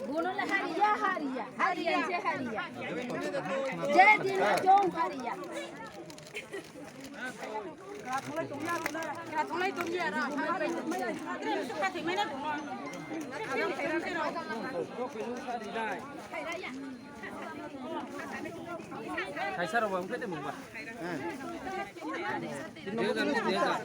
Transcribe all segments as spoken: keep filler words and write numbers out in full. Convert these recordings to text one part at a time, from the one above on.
Bono le hariya, hariya, hariya, je hariya. Je dino jong hariya. Kaisa rao ba ongkhe de mungba. Dui hajar, dui hajar.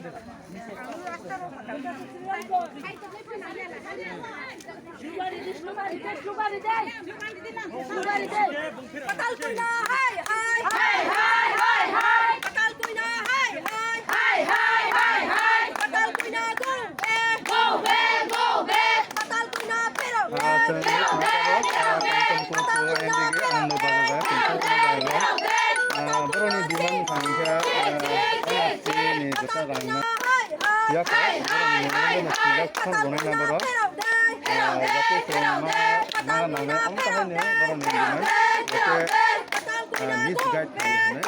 Patal Koina hai hai. Hai hai hai hai. Patal Koina hai hai. Hai hai hai hai. Patal Koina go back. Go back, go back. Patal Koina phero back. Phero back, phero back. Patal Koina phero back. Phero back, phero back. Patal Koina phero back. Boroni demand khamkha, N R C ni jesa rang no. Yakha, boroni memorandum no sijak thang gonai na boro. Jati srong ma, ma nang no, ang tahai no, boroni demand. Jati, misguide khaye hwnwi.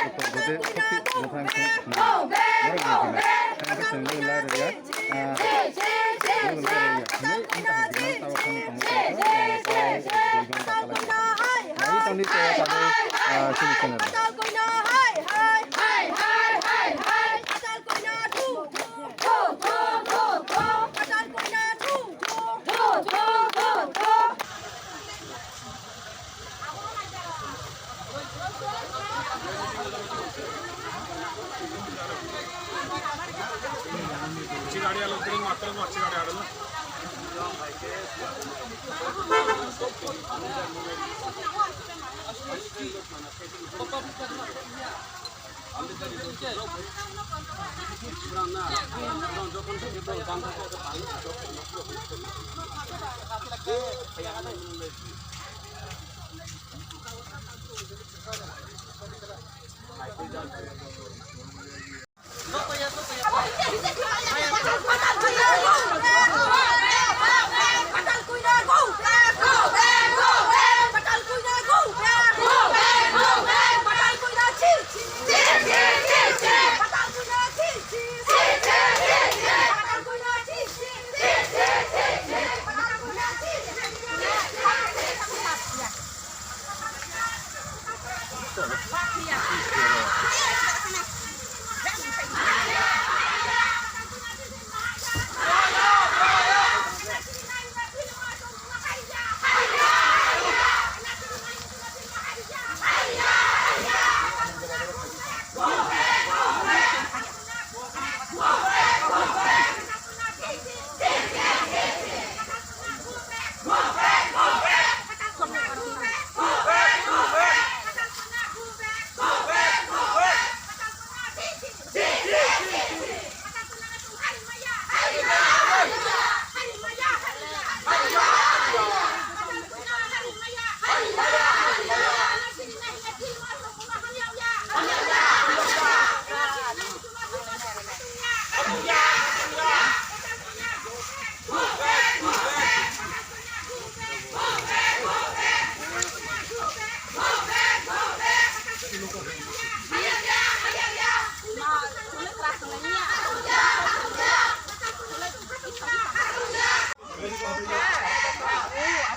Uttar Pradesh, sotthi, buphang, sung, sung. Boroni demand. Ang khe sung lai rwya.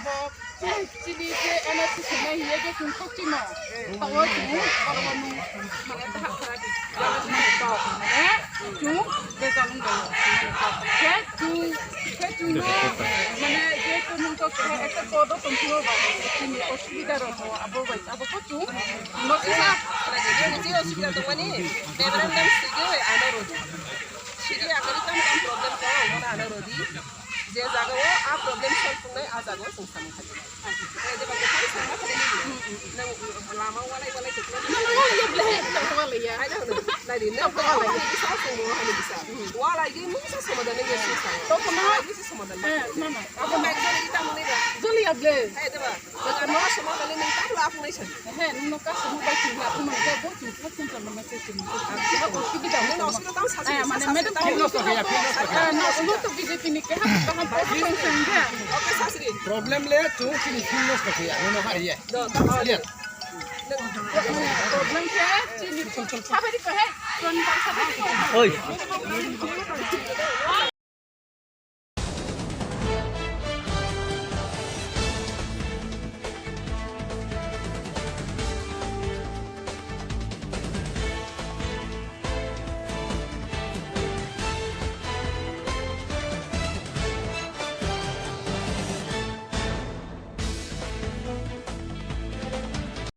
Abo chini je N R C sinai hing ye je chung khokchimo. Taoh wo chung oro wo nung mane tahap khara di. Mane chung bezal ong bai. Khe chung, khe chung no, mane je chung nung to keha ekta kodo tongphimo ba chini osubida rao no abo bai abo pho chung no kisa. Chini je osubida tongmani memorandum sigi ano rodi. Sigi akari tam tam problem tong, ano rodi. Je jaga o a problem solve tongnai, a jaga o chung samung khaidi. Eh, jeba je phai sama khaidi ni. Nang lama walai walai tongmani. Nang walai ya ble, nang walai ya. Ai, nang, nang di, nang walai ya. Bisa sung bo hani bisa. Walai di, nung bisa somadan ni ya sung sa. To kama. Walai di bisa somadan. Eh, mama. Ako mai joli di tamu ni ba. Joli ya ble. Eh, jeba. Jaga no somadan ni nung tamu la aphung nai sa. He, nung no customer bai chung la, nung no bo chung customer no message chung. Ang sini ko kiti da. Nung no sini tang sa. Eh, mane, madam, field loss to kaya, field loss to kaya. Eh, no, no to B J P ni keha, kaham post ni sangha. Okay, sasri. Problem le, chung chini field loss to kaya, nung no hari ye. Do, do, do. Clear. Problem khe chini sabai di ko he. Oi.